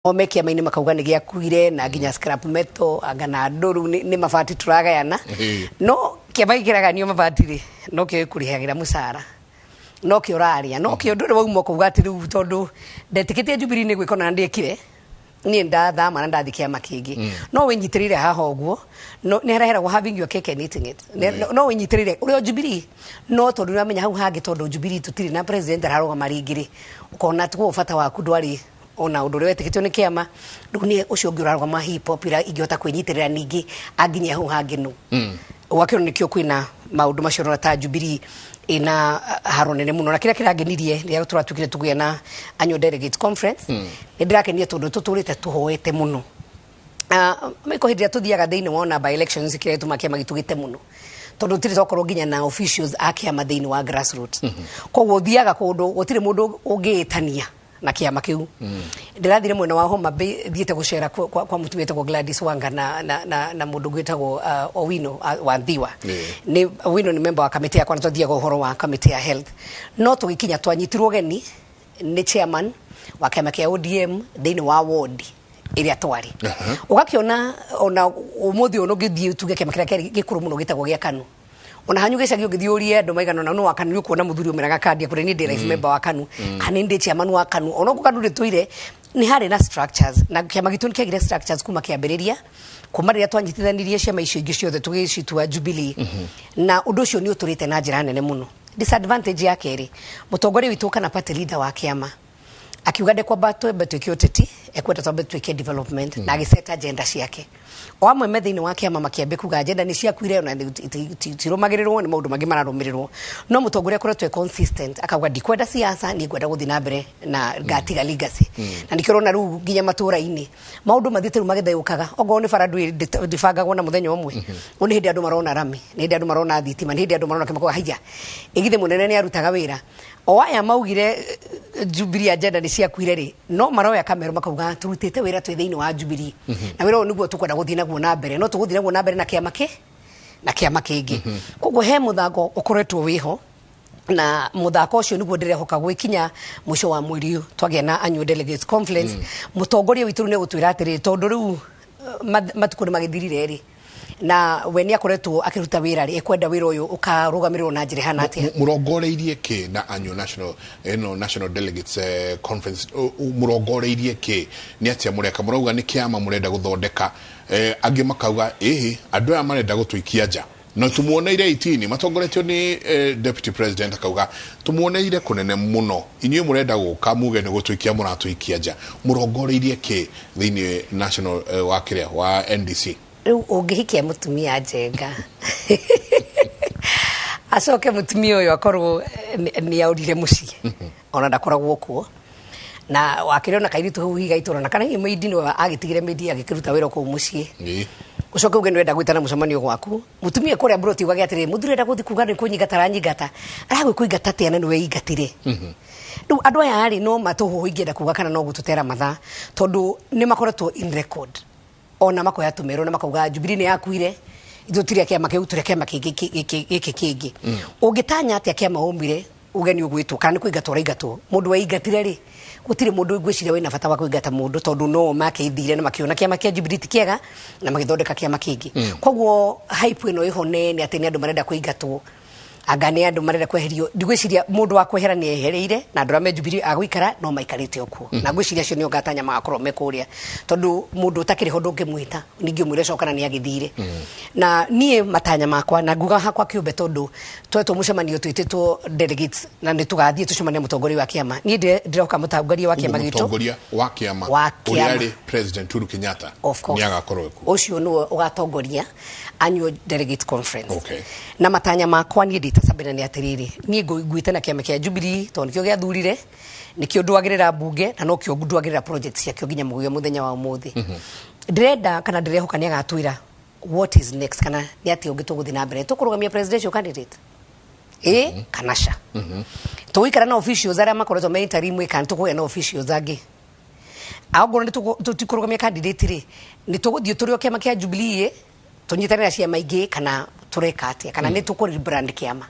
O me kĩama-inĩ makauga nĩ gĩakuire na nginya scrap metal anga na andũ rĩu nĩ mabati tũragayana. No kĩama gĩkĩ kĩraganio mabati rĩ, no kĩo gĩkũrĩhagĩra mũcara, no kĩo ũrarĩa, no kĩo ndũrĩ wauma ũkauga atĩ rĩu tondũ ndetĩkĩtie Jubilee nĩ gwĩka ona ndĩekire niĩ ndathama na ndathiĩ kĩama kĩngĩ. No wĩnyitĩrĩire haha ũguo, no nĩ hareheragwo having your cake and eating it. No wĩnyitĩrĩire ũrĩ o Jubilee, no tondũ nĩũramenya hau hangĩ, tondũ Jubilee tũtirĩ na president ararũgama rĩngĩ rĩ, ũkona tiguo bata waku ndwarĩ ona ũndũ ũrĩa wetĩkĩtio nĩ kĩama. Rĩu nĩ ũcio ũngĩ ũrarũgama hi popular, ingĩhota kwĩnyitĩrĩra ningĩ anginyia hau hangĩ no ũgakĩona nĩkĩo kwĩna maũndũ macio ũrona ta Jubilee ĩna haro nene mũno. Na kĩrĩa kĩrangenirie rĩrĩa tũratuĩkire tũgĩa na annual delegates conference, nĩ ndĩrakenire tondũ tũtũrĩte tũhoete mũno. Mĩko hĩndĩ ĩrĩa tũthiaga thĩinĩ wa ona by elections, kĩrĩa gĩtũmaga kĩama gitũ gĩte mũno tondũ tũtirĩ twakorwo nginya na officials a kĩama thĩinĩ wa grassroots. Koguo ũthiaga kũndũ gũtirĩ mũndũ ũngĩĩtania na kĩama kĩu. Ndĩrathire mwena wa Homa Bay, thiĩte gũcera kwa mũtumia wĩtagwo Gladys Wanga na mũndũ gwĩtagwo Owino wa Ndhiwa. Nĩ Owino nĩ member wa kamĩtĩ yakwa na twathiaga ũhoro wa kamĩtĩ ya health, no tũgĩkinya twanyitirwo ũgeni nĩ chairman wa kĩama kĩa ODM thĩinĩ wa ward ĩrĩa twarĩ. Ũgakĩona ona ũmũthĩ ũyũ ũngĩthiĩ tuge kĩama kĩrĩa kĩarĩ gĩkũrũ mũno gĩtagwo gĩa KANU, ona hanyu gĩcagi ũngĩthiĩ ũrie andũ maigana ona no wa KANU, nĩ ũkuona mũthuri ũmeraga kandi akũrĩ niĩ ndĩ life member wa KANU kana nĩ ndĩ chairman wa KANU. Ona ũguo KANU ndĩtũire nĩ harĩ na structures, na kĩama gitũ nĩ kĩagire structures kuma kĩambĩrĩria, kuma rĩrĩa twanyitithanirie ciama icio ingĩ ciothe tũgĩcitua Jubilee, na ũndũ ũcio nĩ ũtũrĩte na njĩra nene mũno. Disadvantage ya kerĩ, mũtongoria witũ kana party leader wa kĩama akiuga ndekwamba twembe twĩke ũteti, ekwenda twambe twĩke development, na agĩceta agenda ciake. O amwe me thĩinĩ wa kĩama makĩambia kuga agenda nĩ ciakuire ona itirũmagĩrĩrwo, nĩ maũndũ mangĩ mararũmĩrĩrwo, no mũtongoria akoretwo e consistent, akauga ndikwenda siasa, niĩ ngwenda gũthiĩ na mbere na ngatiga legacy. Na nĩkĩo ũrona rĩu nginya matũra-inĩ maũndũ mathiĩte rĩu magĩthayũkaga. Okorwo nĩ bara ndĩbangagwo na mũthenya ũmwe. Ũyũ nĩ hĩndĩ andũ marona rami, nĩ hĩndĩ andũ marona thitima, nĩ hĩndĩ andũ marona kĩmakauga haiya ĩgithĩ mũnene nĩ arutaga wĩra. O aya maugire Jubilee agenda nĩ ciakuire rĩ, no maroya kamero makauga turutĩte wĩra twĩ thĩinĩ wa Jubilee, na wĩra ũyũ nĩguo tũkwenda gũthiĩ naguo na mbere, no tũgũthiĩ naguo na mbere na kĩama kĩ na kĩama kĩngĩ. Koguo he mũthako ũkoretwo wĩho, na mũthako ũcio nĩguo ndĩrehoka gwĩkinya mũico wa mweri ũyũ twagĩa na annual delegates conference, mũtongoria witũ rĩu nĩ egũtwĩra atĩrĩrĩ, tondũ rĩu matukũ nĩ magĩthirire rĩ, na we nĩ akoretwo akĩruta wĩra rĩ, ekwenda wĩra ũyũ ũkarũgamĩrĩrwo na njĩra ĩhana atĩa. Mũrongoreirie kĩ na annual national ĩno national delegates conference? Mũrongoreirie kĩ? Nĩ atĩa mũreka? Mũrauga nĩ kĩama mũrenda gũthondeka, angĩ makauga ĩhĩ andũ aya marenda gũtũikia nja, na tumuoneire itini matongoretio nĩ deputy president akauga tumuoneire kũnene mũno, inyuĩ mũrenda gũka muge nĩ gũtũikia mũratũikia nja. Mũrongoreirie kĩ thĩinĩ national wa kĩrĩa wa NDC? Rĩu ũngĩhikia mũtumia njenga, acoke mũtumia ũyũ akorwo nĩ aũrire mũciĩ ona ndakoragwo kuo, na wakĩrĩ ona kairĩtu hau higa itũra na kana hihi maidi nĩwe agĩtigire maidi agĩkĩruta wĩra kũu mũciĩ, ũcoke uge nĩwenda gwĩtana mũcemanio gwaku, mũtumia kũrĩa mburoti ugage atĩrĩrĩ, mũthuri enda gũthiĩ kuga nĩ kũnyingata aranyingata, aragwĩkũingata atĩa na nĩwe ingatire? Rĩu andũ aya rĩ, no matũhũhũ ingĩenda kuga kana no gũtũtera mathaa, tondũ nĩ makoretwo in record ona makoya tũmerũ na makauga Jubilee nĩ yakuire, ithuĩ tũtirĩ a kĩama kĩu, tũrĩ a kĩama kĩngĩ gĩkĩ kĩngĩ. Ũngĩtanya atĩa kĩama ũmire uge nĩ ũgwĩtwo kana nĩ kũingatwo ũraingatwo? Mũndũ weingatire rĩ, gũtirĩ mũndũ ngwĩciria wĩna bata wa kũingata mũndũ, tondũ no makĩithire na makĩona kĩama kĩa Jubilee ti kĩega na magĩthondeka kĩama kĩngĩ. Koguo hype ĩno ĩho nene atĩ nĩ andũ marenda kũingatwo, anga nĩ andũ marenda kweherio, ndigwĩciria mũndũ wa kwehera nĩ ehereire, na andũ arĩa me Jubilee agũikara no maikarĩte o kuo, na ngwĩciria acio nĩo ngatanya magakorwo me kũrĩa, tondũ mũndũ ũtakĩrĩ ho ndũngĩmwĩta ningĩ ũmwĩre coka na nĩ agĩthire. Na niĩ matanya makwa na nguga hakwa kĩũmbe, tondũ twetwo mũcemanio twĩtĩtwo delegates na nĩ tũgathiĩ tũcemanie mũtongoria wa kĩama, niĩ ndĩroka mũtongoria wa kĩama gitũ. Mũtongoria wa kĩama Wa ũrĩa kĩama. Arĩ President Uhuru Kenyatta. Of course. Nĩ agakorwo kuo. Ũcio nĩwe ũgatongoria annual delegate conference. Na matanya makwa niĩ ndĩ ta Sabina nĩ atĩrĩrĩ, niĩ ngwĩte na kĩama kĩa Jubilee tondũ nĩkĩo gĩathurire, nĩkĩo ndwagĩrĩra mbunge na nokĩo ndwagĩrĩra project ciakĩo nginya mũgũya mũthenya wa ũmũthĩ. Ndĩrenda kana ndĩrehoka nĩ agatwĩra what is next, kana nĩ atĩa ũngĩ tũgũthiĩ na mbere, tũkũrũgamia presidential candidate ĩ kana ca, tũgũikara na officials arĩa makoretwo me interim ĩ kana tũkũgĩa na officials angĩ. Aongorwo nĩ tũtikũrũgamia candidate rĩ, nĩ tũgũthiĩ tũrĩ o kĩama kĩa Jubilee ĩ tũnyitanĩre na ciama ingĩ, kana tũreka atĩa, kana nĩ tũkũ rebrand kĩama.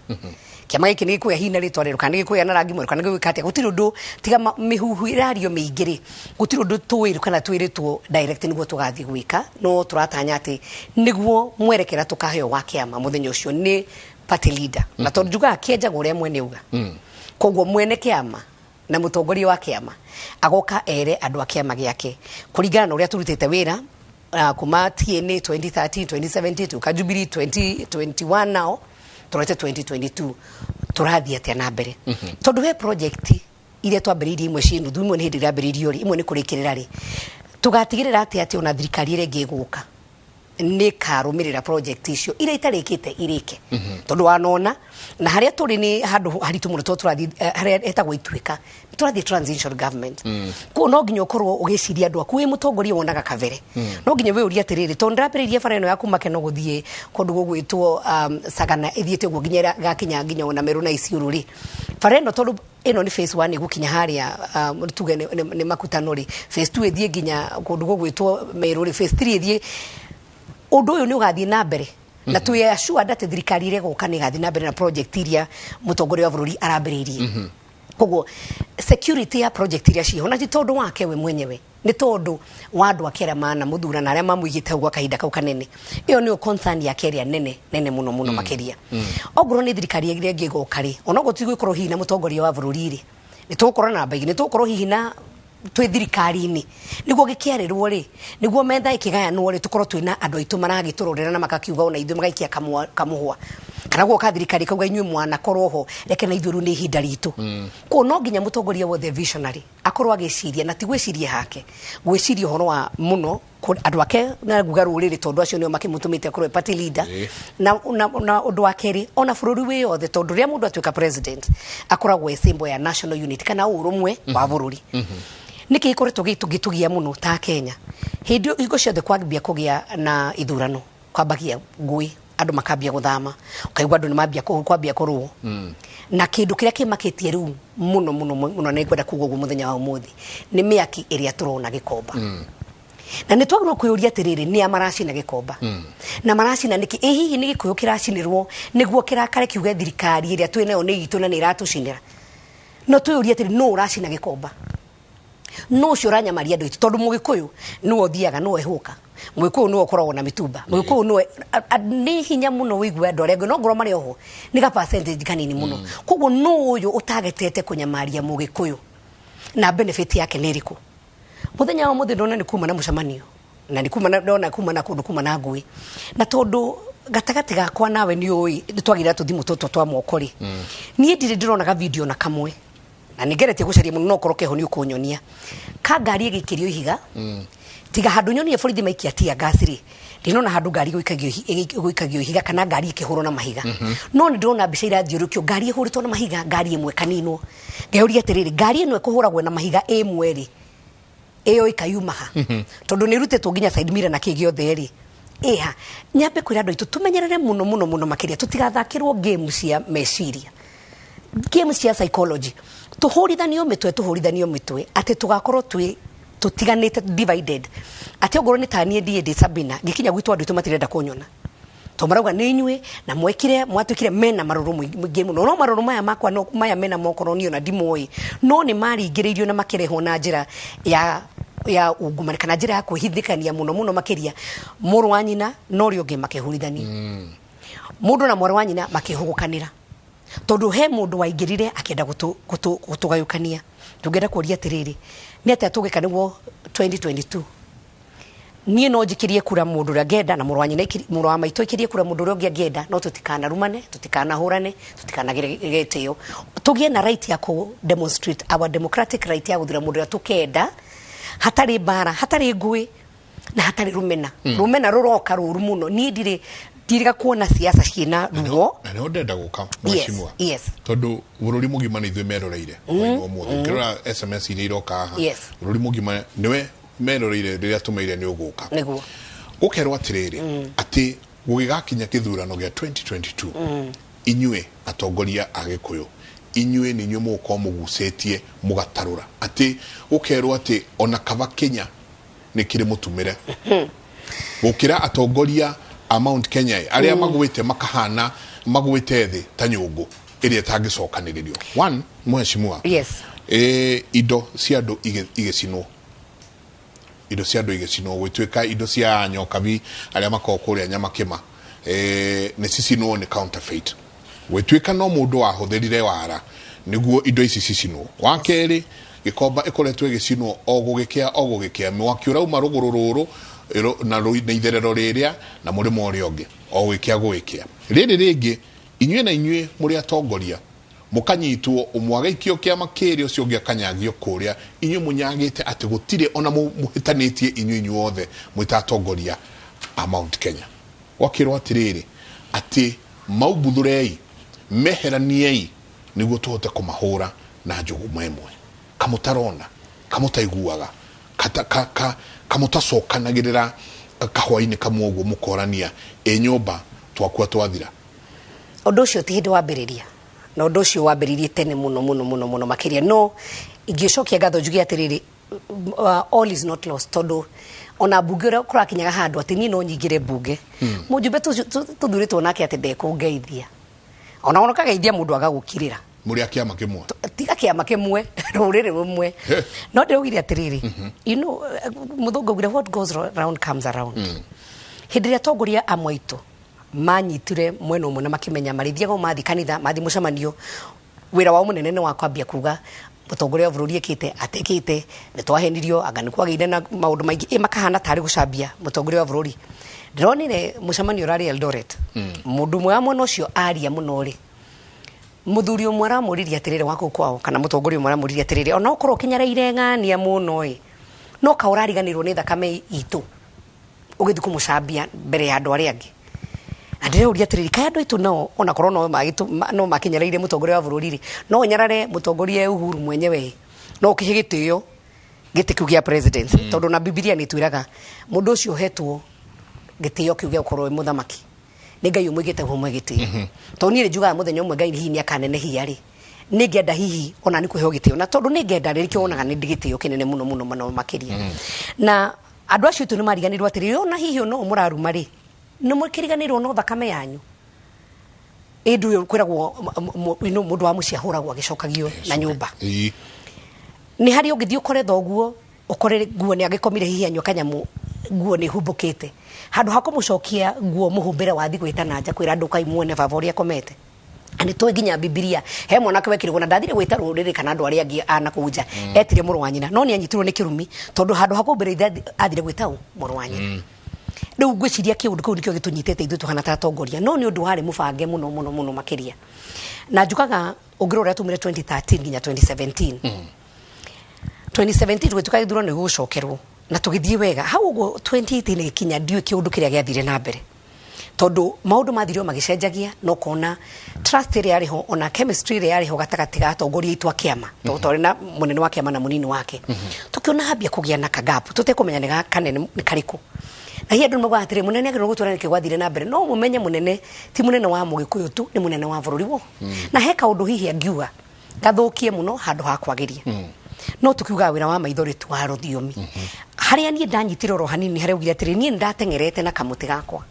Kĩama gĩkĩ nĩ gĩkũgĩa hihi na rĩtwa rĩerũ, kana nĩ gĩkũgĩa na rangi mwerũ, kana nĩ gĩgwĩka atĩa. Gũtirĩ ũndũ tiga mĩhuhu ĩrario mĩingĩ rĩ, gũtirĩ ũndũ tũĩrwo kana twĩrĩtwo direct nĩguo tũgathiĩ gwĩka. No tũratanya atĩ nĩguo mwerekera tũkaheo wa kĩama mũthenya ũcio nĩ party leader. Na tondũ njugaga kĩenjagwo ũrĩa mwene uga, koguo mwene kĩama na mũtongoria wa kĩama agoka ere andũ a kĩama gĩake kũringana na ũrĩa tũrutĩte wĩra kuma TNA 2013, 2017, tuka Jubilee 2021, now tũrete 2022, tũrathiĩ atĩa na mbere. Tondũ he project iria twambĩrĩirie, imwe ciĩ nuthu, imwe nĩ hĩndĩ irambĩrĩirio rĩ, imwe nĩ kũrĩkĩrĩra rĩ, tũgatigĩrĩra atĩ ona thirikari ĩrĩa ĩngĩ ĩgũka nĩ karũmĩrĩra project icio iria itarĩkĩte irĩke. Tondũ wanona na harĩa tũrĩ nĩ handũ haritũ mũno, tondũ tũrathiĩ harĩa hetagwo Ituĩka, tũrathiĩ transition government. Koguo no nginya ũkorwo ũgĩciria andũ aku wĩ mũtongoria wonaga kabere. No nginya wĩyũrie atĩrĩrĩ, tondũ ndĩrambĩrĩirie bara ĩno ya kuma Keno gũthiĩ kũndũ gũgwĩtwo Sagana, ĩthiĩte ũguo nginya gakinya nginya ona Meru na Isiolo rĩ, bara ĩno tondũ ĩno nĩ phase 1 ĩgũkinya harĩa tuge nĩ Makutano rĩ, phase 2 ĩthiĩ nginya kũndũ gũgwĩtwo Meru rĩ, phase 3 ĩthiĩ. Ũndũ ũyũ nĩ ũgathiĩ na mbere na twĩ assured atĩ thirikari ĩrĩa ĩgũka nĩ ĩgathiĩ na mbere na project iria mũtongoria wa bũrũri arambĩrĩirie. Koguo security ya project iria ciho, na ti tondũ wake we mwenyewe, nĩ tondũ wa andũ ake arĩa manamũthura na arĩa mamũigĩte hau gwa kahinda kau kanene. Ĩyo nĩyo concern yake ĩrĩa nene nene mũno mũno makĩria. Ongorwo nĩ thirikari ĩrĩa ĩngĩ ĩgoka rĩ, onokorwo tigũkorwo hihi na mũtongoria wa bũrũri rĩ, nĩ tũgũkorwo na namba igĩrĩ, nĩ tũgũkorwo hihi na twĩ thirikari-inĩ, nĩguo gĩkĩarĩrwo rĩ, nĩguo metha ĩkĩgayanwo rĩ, tũkorwo twĩna andũ aitũ maragĩtũrorera na makakiuga ona ithuĩ magaikia kamũhwa, kana guoka thirikari kauga inyuĩ mwanakorwo ho, reke na ithuĩ rĩu nĩ ihinda ritũ. Koguo no nginya mũtongoria wothe visionary akorwo agĩciria, na ti gwĩciria hake, gwĩciria ũhoro wa mũno andũ ake na nguga rũrĩrĩ, tondũ acio nĩo makĩmũtũmĩte akorwo e party leader. Na ũndũ wa kerĩ, ona bũrũri wĩ yothe, tondũ rĩrĩa mũndũ atuĩka president akoragwo e symbol ya national unity kana ũrũmwe wa bũrũri. Nĩkĩ gĩkoretwo gĩtũgia mũno ta Kenya? Hĩndĩ hingo ciothe kwambia kũgĩa na ithurano, kwambagia ngũĩ, andũ makambia gũthama, ũkaigua andũ nĩ mambia kwambia kũrũo. Na kĩndũ kĩrĩa kĩmakĩtie rĩu mũno mũno mũno, na nĩngwenda kuga ũguo mũthenya wa ũmũthĩ, nĩ mĩaki ĩrĩa tũrona Gĩkomba. Na nĩ twagĩrĩirwo kwĩyũria atĩrĩrĩ, nĩ a maracina Gĩkomba na maracina nĩkĩ? Ĩ hihi nĩ Gĩkũyũ kĩracinĩrwo nĩguo kĩrakare kiuge thirikari ĩrĩa twĩ nayo nĩ itũ na nĩ ĩratũcinĩra? No twĩyũrie atĩrĩ, nũ ũracina Gĩkomba? No ũcio ũranyamaria andũ aitũ, tondũ Mũgĩkũyũ nĩwe ũthiaga, nĩwe hũka, Mũgĩkũyũ nĩwe ũkoragwo na mĩtumba, Mũgĩkũyũ nĩwe nĩ hinya mũno wĩigue andũ arĩa angĩ, no ngorwo marĩ oho nĩ ga percentage kanini mũno. Koguo nũ ũyũ ũtagetete kũnyamaria Mũgĩkũyũ, na benefit yake nĩ ĩrĩkũ? Mũthenya wa mũthĩ ndona nĩ kuma na mũcemanio na nĩ kuma na ndona kuma na kũndũ kuma na ngũĩ, na tondũ gatagatĩ gakwa nawe nĩ ũĩ nĩ twagĩrĩra tũthimũ tũtũ twa moko rĩ, niĩ ndirĩ ndĩrona ga video na kamwe, na nĩ ngeretie gũcaria mũno, no korwo keho nĩ ũkũnyonia ka ngari ĩgĩikĩrio ihiga. Tiga handũ nyonie borithi maikia tear gas rĩ, ndinona handũ ngari gũikagio ihiga kana ngari ĩkĩhũrwo na mahiga. No nĩ ndĩrona mbica irathiũrũkio, ngari ĩhũrĩtwo na mahiga, ngari ĩmwe kaninwo. Ngeyũria atĩrĩrĩ, ngari ĩno ĩkũhũragwo na mahiga ĩmwe rĩ, ĩyo ĩkayuma ha? Tondũ nĩ ĩrutĩtwo nginya side mirror na kĩ gĩothe rĩ, ĩha? Nyambe kwĩra andũ aitũ tũmenyerere mũno mũno mũno makĩria, tũtigathakĩrwo game cia meciria, game cia psychology, tũhũrithanio mĩtwe, tũhũrithanio mĩtwe atĩ tũgakorwo twĩ tũtiganĩte, divided, atĩ ongorwo nĩ ta niĩ ndiĩ ndĩ Sabina, ngĩkinya gwitũ andũ aitũ matirenda kũnyona to marauga nĩ inyuĩ na mwekire mwatuĩkire mena marũrũ mũingĩ mũno. No marũrũ maya makwa no maya mena mokorwo niĩ ona ndimoĩ, no nĩ maringĩrĩirio na makĩrehwo na njĩra ya ungumania kana njĩra ya kwĩhithĩkania mũno mũno makĩria, mũrũ wa nyina na ũrĩa ũngĩ makĩhũrithania, mũndũ na mwarĩ wa nyina makĩhũgũkanĩra, tondũ he mũndũ waingĩrire akĩenda gũtũgayũkania. Tũngĩenda kũria atĩrĩrĩ, nĩ atĩa tũngĩka nĩguo 2022 niĩ no njikĩrie kura mũndũ ũrĩa ngenda, na mũrũ wa nyina mũrũ wa maitũ aikĩrie kura mũndũ ũrĩa ũngĩ angĩenda, no tũtikanarumane, tũtikanahũrane, tũtikanagĩre gĩtĩo, tũgĩe na right ya kũ demonstrate our democratic right ya gũthura mũndũ ũrĩa tũkenda, hatarĩ mbara, hatarĩ ngũĩ na hatarĩ rũmena. Rũmena rũroka rũru mũno. Niĩ ndirĩ ndiriga kuona siasa ciĩna ruo. Na nĩho ndenda gũka, mheshimiwa, tondũ bũrũri mũgima nĩ ithuĩ meroreire hwaĩ-inĩ wa ũmũthĩ. Ũkĩrora SMS iria iroka haha, bũrũri mũgima nĩwe meroreire rĩrĩa tũmeire nĩ ũgũka. Gũkerwo atĩrĩrĩ, atĩ gũgĩgakinya kĩthurano gĩa 2022, inyuĩ atongoria a Gĩkũyũ, inyuĩ nĩ inyuĩ mũgũkorwo mũgucĩtie mũgatarũra, atĩ gũkerwo atĩ ona kaba Kenya nĩ kĩrĩ mũtumĩre gũkĩra atongoria a Mount Kenya arĩa magwĩte makahana magwĩte thĩ ta nyũngũ. Ĩrĩa ĩtangĩcokanĩrĩrio. One, mheshimiwa, Yes. Indo cia andũ igĩcinwo, indo cia andũ igĩcinwo, gwĩtuĩka indo cia nyokabi arĩa makoragwo kũrĩa Nyamakĩma nĩ cicinwo nĩ counterfeit, gwĩtuĩka no mũndũ wahũthĩrire wara nĩguo indo ici cicinwo. Wa kerĩ, Gĩkomba ĩkoretwo ĩgĩcinwo o gũgĩkĩa o gũgĩkĩa, mwaki ũrauma rũgũrũ rũrũ na itherero rĩrĩa na mũrĩmo ũrĩa ũngĩ, o gũgĩkĩa gũgĩkĩa. Rĩrĩ rĩngĩ, inyuĩ na inyuĩ mũrĩ atongoria mũkanyitwo, ũmwe agaikio kĩama kĩrĩa, ũcio ũngĩ akanyagio kũrĩa, inyuĩ mũnyagĩte atĩ gũtirĩ ona mũhĩtanĩtie inyuĩ inyuothe mwĩta atongoria a Mount Kenya. Gwakĩrwo atĩrĩrĩ, atĩ maumbuthũrei, meheraniei nĩguo tũhote kũmahũra na njũgũma ĩmwe. Kamũtarona, kamũtaiguaga, kamũtacokanagĩrĩra kahwainĩ kamwe ũguo mũkorania ĩ nyũmba twakua twathira. Ũndũ ũcio ti hĩndĩ wambĩrĩria, na ũndũ ũcio wambĩrĩirie tene mũno mũno mũno mũno makĩria. No ingĩcokia ngatho njuge atĩrĩrĩ, all is not lost, tondũ ona mbunge ũrĩa kũrakinyaga handũ atĩ niĩ no nyingĩre mbunge, mũjumbe tũthurĩtwo nake atĩ ndekũngeithia, ona ona kageithia mũndũ agagũkirĩra. Mũrĩ a kĩama kĩmwe? Tiga kĩama kĩmwe, rũrĩrĩ rũmwe. No ndĩraugire atĩrĩrĩ, mũthũngũ augire what goes round comes around. Hĩndĩ ĩrĩa atongoria amwe aitũ manyitire mwena ũmwe na makĩmenya marĩthiaga mathi kanitha, mathi mũcemanio, wĩra wao mũnene nĩ wa kwambia kuga mũtongoria wa bũrũri ekĩte atekĩte, nĩ twahenirio, anga nĩ kwagĩire na maũndũ maingĩ, makahana tarĩ gũcambia mũtongoria wa bũrũri. Ndĩronire mũcemanio ũrarĩ Eldoret, mũndũ ũmwe wa mwena ũcio aria mũno rĩ, mũthuri ũmwe aramũririe atĩrĩrĩ wa kũu kwao, kana mũtongoria ũmwe aramũririe atĩrĩrĩ, ona okorwo ũkinyareire ng'ania mũno ĩ, no ka ũrariganĩrwo nĩ thakame itũ ũgĩthiĩ kũmũcambia mbere ya andũ arĩa angĩ. Na ndĩreũria atĩrĩrĩ, kaĩ andũ aitũ nao onakorwo no makinyareire mũtongoria wa bũrũri rĩ, no ũnyarare mũtongoria Uhuru mwenyewe, no ũkĩhe gĩtĩo gĩtĩ kĩu gĩa president, tondũ na Bibilia nĩ ĩtwĩraga mũndũ ũcio ũhetwo gĩtĩo kĩu gĩa gũkorwo wĩ mũthamaki nĩ Ngai ũmũigĩte ho mwe gĩtĩo. Tondũ niĩ nĩ njugaga mũthenya ũmwe Ngai hihi nĩ akanenehia rĩ, nĩ ngenda hihi ona nĩ kũheo gĩtĩo, na tondũ nĩ ngenda rĩ, nĩkĩo wonaga nĩ ndĩ gĩtĩo kĩnene mũno mũno mũno makĩria. Na andũ acio aitũ nĩ mariganĩirwo atĩrĩrĩ, ona hihi no mũraruma rĩ, nĩ mũkĩriganĩirwo no thakame yanyu. Ĩndũ ĩyo kwĩragwo mũndũ wa mũciĩ ahũragwo agĩcokagio na nyũmba. Nĩ harĩ ũngĩthiĩ ũkore thoguo, ũkore nguo nĩ agĩkomire hihi anyua kanyamũ, nguo nĩ humbũkĩte. Handũ ha kũmũcokia nguo mũhumbĩre wathiĩ gwĩta na nja kwĩra andũ kai muone baba ũrĩa akomete. Na nĩ tũĩ nginya Bibilia he mwanake wekirwo na ndathire gwĩta rũrĩrĩ kana andũ arĩa angĩ a na kũu nja, etire mũrũ wa nyina, no nĩ anyitirwo nĩ kĩrumi tondũ handũ ha kũhumbĩra ithe athire gwĩta ũ? Mũrũ wa nyina. Rĩu ngwĩciria kĩũndũ kĩu nĩkĩo gĩtũnyitĩte ithuĩ tũhana ta atongoria, no nĩ ũndũ warĩ mũbange mũno mũno mũno makĩria. Na njugaga ũngĩrora ũrĩa tumire 2013 nginya 2017. 2017 tũgĩtuĩka gĩthurano nĩ gũgũcokerwo na tũgĩthiĩ wega. Hau ũguo 2018 ĩgĩkinya, ndiũĩ kĩũndũ kĩrĩa gĩathire na mbere, tondũ maũndũ mathire o magĩcenjagia, na ũkona trust ĩrĩa yarĩ ho, ona chemistry ĩrĩa yarĩ ho gatagatĩ ga atongoria aitũ a kĩama, tondũ twarĩ na mũnene wa kĩama na mũnini wake, tũkĩona hambia kũgĩa na kagap tũtekũmenya nĩ ga kanene nĩ karĩkũ. Na hihi andũ nĩ maugaga atĩrĩ, mũnene agĩrĩirwo gũtwĩra nĩkĩ gwathire na mbere. No mũmenye mũnene ti mũnene wa Mũgĩkũyũ tu, nĩ mũnene wa bũrũri wo. Na he kaũndũ hihi angiuga gathũkie mũno handũ ha kwagĩria. No tukiugaga wĩra wa maitho rĩ ti wa rũthiomi. Harĩa niĩ ndanyitire oro hanini, harĩa augire atĩrĩ, niĩ nĩndateng'erete na kamũtĩ gakwa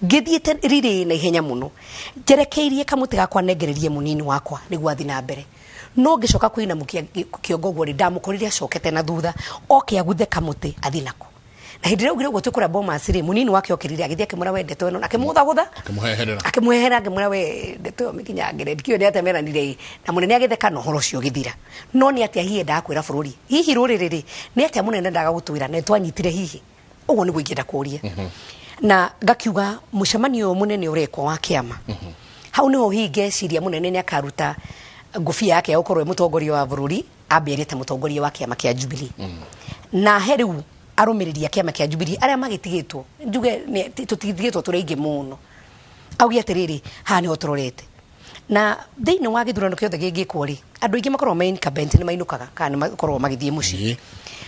ngĩthiĩte rirĩ na ihenya mũno, njerekeirie kamũtĩ gakwa nengererie mũnini wakwa nĩguo athiĩ na mbere. No ngĩcoka kũinamũkia kĩongo ũguo rĩ, ndamũkorire acokete na thutha, oke aguthe kamũtĩ athiĩ nako. Na hĩndĩ ĩrĩa augire ũguo twĩ kũrĩa Bomas rĩ, mũnini wake okĩrire agĩthiĩ akĩmwĩra we ndeto ĩno, akĩmũgũthagũtha, akĩmũheherera, akĩmũheherera, akĩmwĩra we ndeto ĩyo mĩkinyangĩre, ndikĩũĩ nĩ atĩa meranire ĩ. Na mũnene agĩtheka na ũhoro ũcio ũgĩthira. No nĩ atĩa hihi endaga kwĩra bũrũri? Hihi rũrĩrĩ rĩ, nĩ atĩa mũnene endaga gũtwĩra na nĩtwanyitire hihi? Ũguo nĩguo ingĩenda kũria. Na ngakiuga mũcemanio ũyũ mũnene ũrekwo wa kĩama, hau nĩho hihi ngeciria mũnene nĩ akaruta ngũbia yake ya gũkorwo e mũtongoria wa bũrũri, ambĩrĩrie ta mũtongoria wa kĩama kĩa Jubilee. Na he rĩu arũmĩrĩri a kĩama kĩa Jubilee arĩa magĩtigĩtwo, njuge tũtigĩtwo tũrĩ aingĩ mũno, auge atĩrĩrĩ, haha nĩho tũrorete. Na thĩinĩ wa gĩthurano kĩothe gĩngĩkwo rĩ, andũ aingĩ makoragwo me incumbent nĩ mainũkaga kana nĩ makoragwo magĩthiĩ mũciĩ.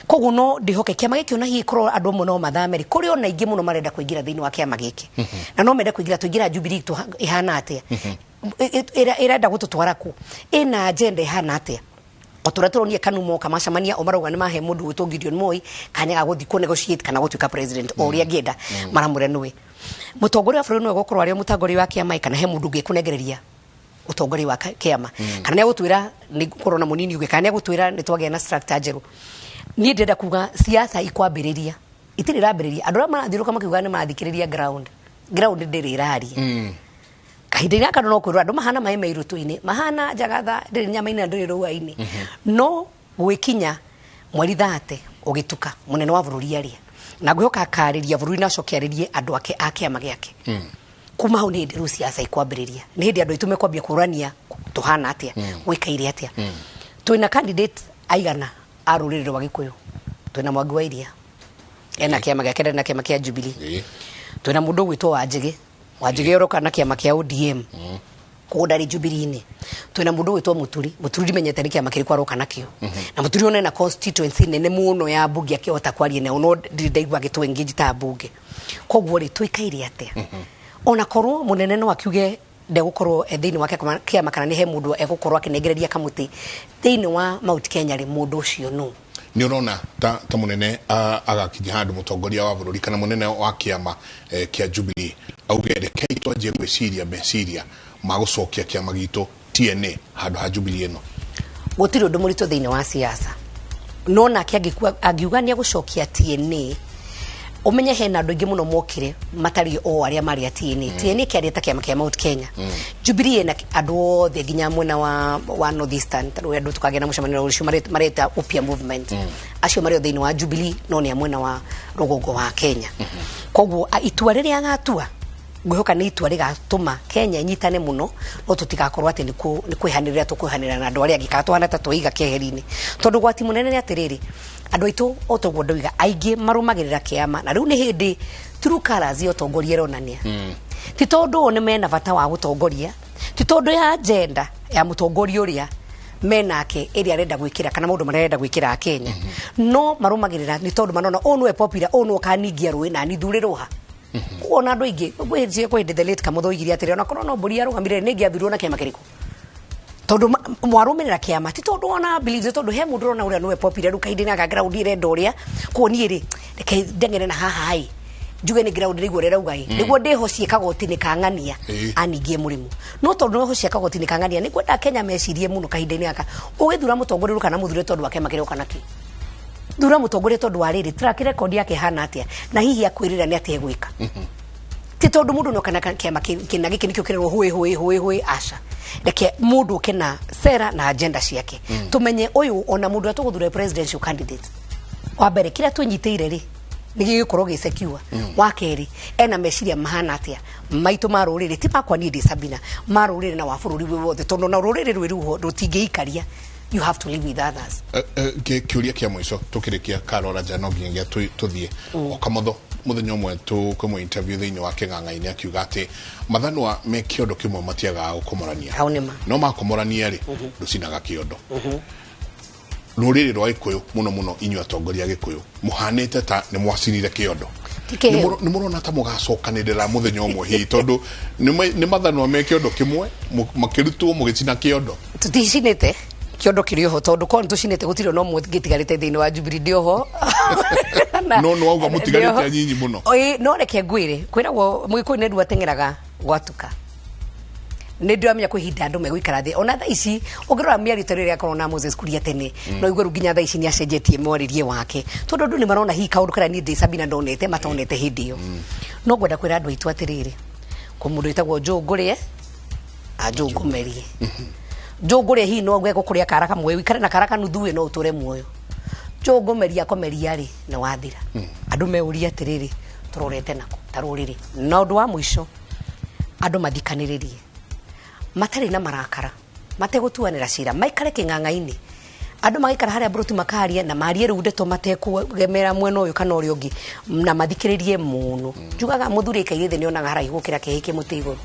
Koguo no ndĩhoke kĩama gĩkĩ ona hihi korwo andũ amwe no mathame rĩ, kũrĩ ona aingĩ mũno marenda kũingĩra thĩinĩ wa kĩama gĩkĩ. Na no mende kũingĩra, tũingĩra Jubilee ĩhana atĩa? Ĩrenda gũtũtwara kũ? Ĩna agenda ĩhana atĩa? O ta ũrĩa tũronire KANU moka macemania, o marauga nĩ mahe mũndũ gwĩtwo Gideon Moi kanya ga gũthiĩ kũ negotiate kana gũtuĩka president o ũrĩa angĩenda, maramwĩra nĩwe. Mũtongoria wa bũrũri nĩwe gũkorwo arĩ o mũtongoria wa kĩama kana he mũndũ ũngĩ kũnengereria Ũtongoria wa kĩama, kana nĩ agũtwĩra nĩ gũkorwo na mũnini ũngĩ, kana nĩ agũtwĩra nĩ twagĩa na structure njerũ. Niĩ ndĩrenda kuga siasa ikwambĩrĩria, itirĩ irambĩrĩria. Andũ arĩa marathiũrũka makiuga nĩ marathikĩrĩria ground, ground ndĩrĩ ĩraria. Kahinda-inĩ gaka no kwĩrwo andũ mahana maĩ me irũtũ-inĩ, mahana njagatha ndĩrĩ nyama-inĩ na ndĩrĩ rũa-inĩ. No gwĩkinya mweri 30 ũgĩtuka, mũnene wa bũrũri aria na ngwĩhoka akarĩria bũrũri na acoke arĩrie andũ ake a kĩama gĩake. Kuma hau nĩ hĩndĩ rĩu siasa ikwambĩrĩria, nĩ hĩndĩ andũ aitũ mekwambia kũrania tũhana atĩa, gwĩkaire atĩa. Twĩna candidate aigana a rũrĩrĩ rwa Gĩkũyũ? Twĩna Mwangi wa Iria, ena kĩama gĩake, ndarĩ na kĩama kĩa Jubilee. Twĩna mũndũ ũgwĩtwo Wanjĩgĩ, Wanjĩgĩ oroka na kĩama kĩa ODM, koguo ndarĩ Jubilee-inĩ. Twĩna mũndũ ũgwĩtwo Mũturi, Mũturi ndimenyete nĩ kĩama kĩrĩkũ aroka nakĩo, na Mũturi ona ena constituency nene mũno ya mbunge akĩhota kwaria nayo, no ndirĩ ndaigua agĩtũ engage ta mbunge. Koguo rĩ, tũikaire atĩa? Ona korwo mũnene no akiuge ndegũkorwo e thĩinĩ wa kĩama kana nĩ he mũndũ egũkorwo akĩnengereria kamũtĩ thĩinĩ wa Mount Kenya rĩ, mũndũ ũcio nũ? Nĩ ũrona ta mũnene agakinya handũ, mũtongoria wa bũrũri kana mũnene wa kĩama kĩa Jubilee, auge rekei twanjie gwĩciria meciria ma gũcokia kĩama gitũ TNA handũ ha Jubilee ĩno? Gũtirĩ ũndũ mũritũ thĩinĩ wa siasa, no nake angiuga nĩ egũcokia TNA, ũmenye hena andũ aingĩ mũno mokire matarĩ o arĩa marĩ a TNA. TNA kĩarĩ ta kĩama kĩa Mount Kenya. Jubilee ĩna andũ othe nginya mwena wa North Eastern, tondũ andũ tũkagĩa na mũcemanio rũciũ mareta Upya Movement, acio marĩ o thĩinĩ wa Jubilee, no nĩ a mwena wa rũgongo wa Kenya. Koguo itua rĩrĩa agatua, ngwĩhoka nĩ itua rĩgatũma Kenya ĩnyitane mũno, no tũtigakorwo atĩ nĩ kwĩhanĩrĩra tũkwĩhanĩrĩra na andũ arĩa angĩ, kana tũhana ta tweiga keheri-inĩ, tondũ gwati mũnene nĩ atĩrĩrĩ, andũ aitũ o toguo ndoiga, aingĩ marũmagĩrĩra kĩama, na rĩu nĩ hĩndĩ true colours ya ũtongoria ĩronania. Ti tondũ o nĩ mena bata wa gũtongoria, ti tondũ ya agenda ya mũtongoria ũrĩa menake ĩrĩa arenda gwĩkĩra kana maũndũ marĩa arenda gwĩkĩra Akenya, no marũmagĩrĩra nĩ tondũ manona ũyũ nĩwe popular, ũyũ nĩwe ũkaningia rũĩ na nithurĩrwo ha. Koguo ona andũ aingĩ kwĩ hĩndĩ the late Kamotho oigire atĩrĩ, ona korwo no mbũri yarũgamire nĩ ingĩathurirwo na kĩama kĩrĩkũ, tondũ mwarũmĩrĩra kĩama ti tondũ ona beliefs, tondũ he mũndũ ũrona ũrĩa nĩwe popular rĩu kahinda-inĩ gaka, ground ĩrenda ũrĩa. Koguo niĩ rĩ, reke ndeng'ere na haha ĩ, njuge nĩ ground nĩguo ũrĩa ĩrauga ĩ, nĩguo ndĩhocie kagoti-inĩ ka ng'ania aningie mũrĩmo. No tondũ nĩhocia kagoti-inĩ ka ng'ania, nĩ ngwenda Kenya mecirie mũno kahinda-inĩ gaka, ũgĩthura mũtongoria kana mũthure tondũ wa kĩama kĩrĩa ũka nakĩo, thura mũtongoria tondũ wa rĩrĩ, track record yake hana atĩa, na hihi akwĩrĩra nĩ atĩa egwĩka. Ti tondũ mũndũ no kana kĩama kĩna gĩkĩ nĩkĩo kĩrerwo hũĩ hũĩ hũĩ hũĩ, aca. Reke mũndũ oke na sera na agenda ciake, tũmenye ũyũ ona mũndũ ũrĩa tũgũthura presidential candidate, wa mbere kĩrĩa twĩnyitĩire rĩ, nĩ gĩgũkorwo gĩ secure, wa kerĩ ena meciria mahana atĩa maitũ ma rũrĩrĩ, ti makwa niĩ ndĩ Sabina, ma rũrĩrĩ na wa bũrũri wĩ wothe, tondũ na rũrĩrĩ rwĩ ruo rũtingĩikaria, you have to live with others. Kĩũria kĩa mũico tũkĩrĩkia, Karora nja no nginyagia tũthiĩ o Kamotho. Mũthenya ũmwe tũkĩmũ interview thĩinĩ wa kĩng'ang'a-inĩ, akiuga atĩ mathanwa me kĩondo kĩmwe matiagaga gũkomorania. Hau nĩ ma. No makomorania rĩ, ndũcinaga kĩondo. Rũrĩrĩ rwa Gĩkũyũ, mũno mũno inyuĩ atongoria a Gĩkũyũ, mũhanĩte ta nĩ mwacinire kĩondo. Ti kĩheo. Nĩ mũrona ta mũgacokanĩrĩra mũthenya ũmwe hihi, tondũ nĩ mathanwa me kĩondo kĩmwe makĩrutwo mũgĩcina kĩondo? Tũticinĩte kĩondo, kĩrĩ oho, tondũ korwo nĩ tũcinĩte gũtirĩ ona ũmwe gĩtigarĩte thĩinĩ wa Jubilee ndĩ oho. No nĩ wauga mũtigarĩte anyinyi mũno. Ĩĩ, no reke ngwĩre, kwĩragwo mũgĩkũyũ nĩ ndua ateng'eraga gwatuka. Nĩ ndĩramenya kwĩ ihinda andũ megũikara thĩ, ona thaa ici ũngĩrora mĩario ta rĩrĩa akorwo na Moses Kuria tene, no igue rĩu nginya thaa ici nĩ acenjetie mwarĩrie wake, tondũ andũ nĩ marona hihi kaũndũ karĩa niĩ ndĩ Sabina ndonete matonete hĩndĩ ĩyo. No ngwenda kwĩra andũ aitũ atĩrĩrĩ, kwĩ mũndũ wĩtagwo Njũngũrĩe anjũngũmerie. Njũngũrĩe hihi no egũkũrĩa kara kamwe, ũikare na kara kanuthu ĩ, no ũtũre muoyo. Njũngũmeria akomeria rĩ, nĩ wathira. Andũ meuria atĩrĩrĩ, tũrorete nako ta rũrĩrĩ? Na ũndũ wa mũico, andũ mathikanĩrĩrie matarĩ na marakara, mategũtuanĩra cira, maikare kĩng'ang'a-inĩ, andũ magaikara harĩa mburuti makaria na marie rĩu ndeto matekũgemera mwena ũyũ kana ũrĩa ũngĩ, na mathikĩrĩrie mũno. Njugaga mũthuri aikaire thĩ nĩonaga haraihu gũkĩra kĩhĩ kĩ mũtĩ igũrũ.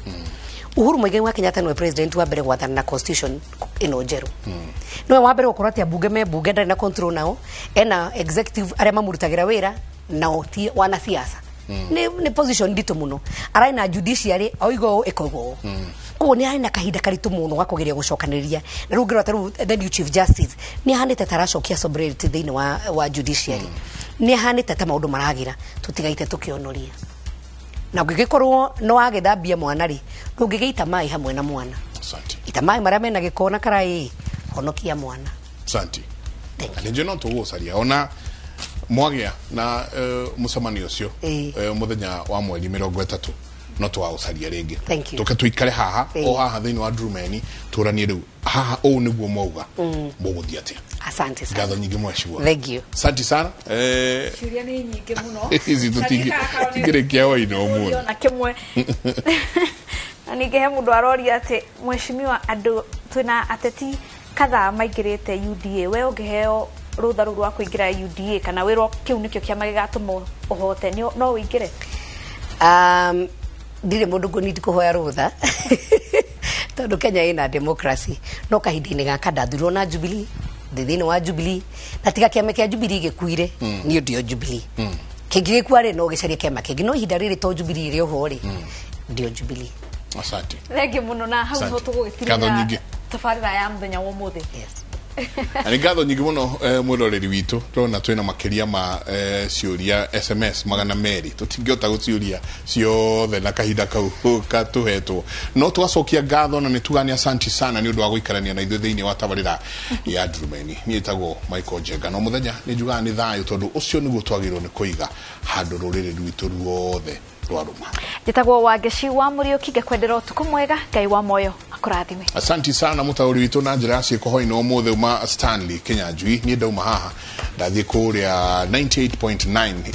Uhuru Muigai wa Kenyatta nĩwe president wa mbere gwathana na constitution ĩno njerũ. Nĩwe wa mbere gũkorwo atĩ ambunge me mbunge ndarĩ na control nao, ena executive arĩa mamũrutagĩra wĩra nao ti wanasiasa. Nĩ position nditũ mũno. Ararĩ na judiciary oiga ũũ ĩkoiga ũũ. Koguo nĩ arĩ na kahinda karitũ mũno ga kũgeria gũcokanĩrĩria, na rĩu ngĩrora ta rĩu the new chief justice nĩ ahanĩte ta aracokia sobriety thĩinĩ wa judiciary. Nĩ ahanĩte ta maũndũ maragĩra, tũtigaite tũkĩonoria, na ũngĩgĩkorwo nĩ wagĩthambia mwana rĩ, ndũngĩgĩita maĩ hamwe na mwana. Asante. Ita maĩ marĩa mena gĩko na karaĩ, honokia mwana. Asante. Thank you. Na nĩ no tũgũcaria ona mwagĩa na mũcemanio ũcio mũthenya wa mweri 30, no tũgagũcaria rĩngĩ. Thank you. Tũke tũikare haha o haha thĩinĩ wa Ndurumeni, tũranie rĩu haha ũũ nĩguo mwauga mũgũthiĩ atĩa. Asante sana. Ngatho nyingĩ, mheshimiwa. Thank you. Asante sana. Ciũria nĩ nyingĩ mũno. Ici tũtingĩrĩkia hwainĩ ũmũthĩ. Na kĩmwe na ningĩ he mũndũ aroria atĩ, mheshimiwa, andũ twĩna ateti kadhaa maingĩrĩte UDA, we ũngĩheo rũtha rũu rwa kũingĩra UDA kana wĩrwo kĩu nĩkĩo kĩama gĩgatũma ũhote, no ũingĩre? Ndirĩ mũndũ ngũnindi kũhoya rũtha tondũ Kenya ĩna democracy, no kahinda-inĩ gaka ndathurirwo na Jubilee, ndĩ thĩinĩ wa Jubilee, na tiga kĩama kĩa Jubilee gĩkuire, niĩ ndio Jubilee. Kĩngĩgĩkua rĩ, no gĩcarie kĩama kĩngĩ, no ihinda rĩrĩ to Jubilee ĩrĩ oho rĩ, ndio Jubilee. Asante. Thengiũ mũno, na hau Asante. niho tũgũgĩtirĩra Ngatho nyingĩ. tabarĩra ya mũthenya wa ũmũthĩ. Yes. Na nĩ ngatho nyingĩ mũno, mwĩroreri witũ. Tũrona twĩna makĩria ma ciũria SMS 200, tũtingĩhota gũciũria ciothe na kahinda kau katũhetwo, no twacokia ngatho na nĩ tuga nĩ asanti sana nĩ ũndũ wa gũikarania na ithuĩ thĩinĩ wa tabarĩra ya Ndurumeni. Niĩ ĩtagwo Michael Njenga, no mũthenya nĩ njugaga nĩ thayũ, tondũ ũcio nĩguo twagĩrĩirwo nĩ kũiga handũ rũrĩrĩ rwitũ ruothe rwarũma. Njĩtagwo Wangeci wa Mũriũki, ngakwendera ũtukũ mwega. Ngai wa moyo akũrathime. Asanti sana mũtaũri witũ na njĩra ya ciĩko hwainĩ ũmũthĩ uma Stanley Kinyanjui. Niĩ ndauma haha ndathiĩ kũrĩa 98.9.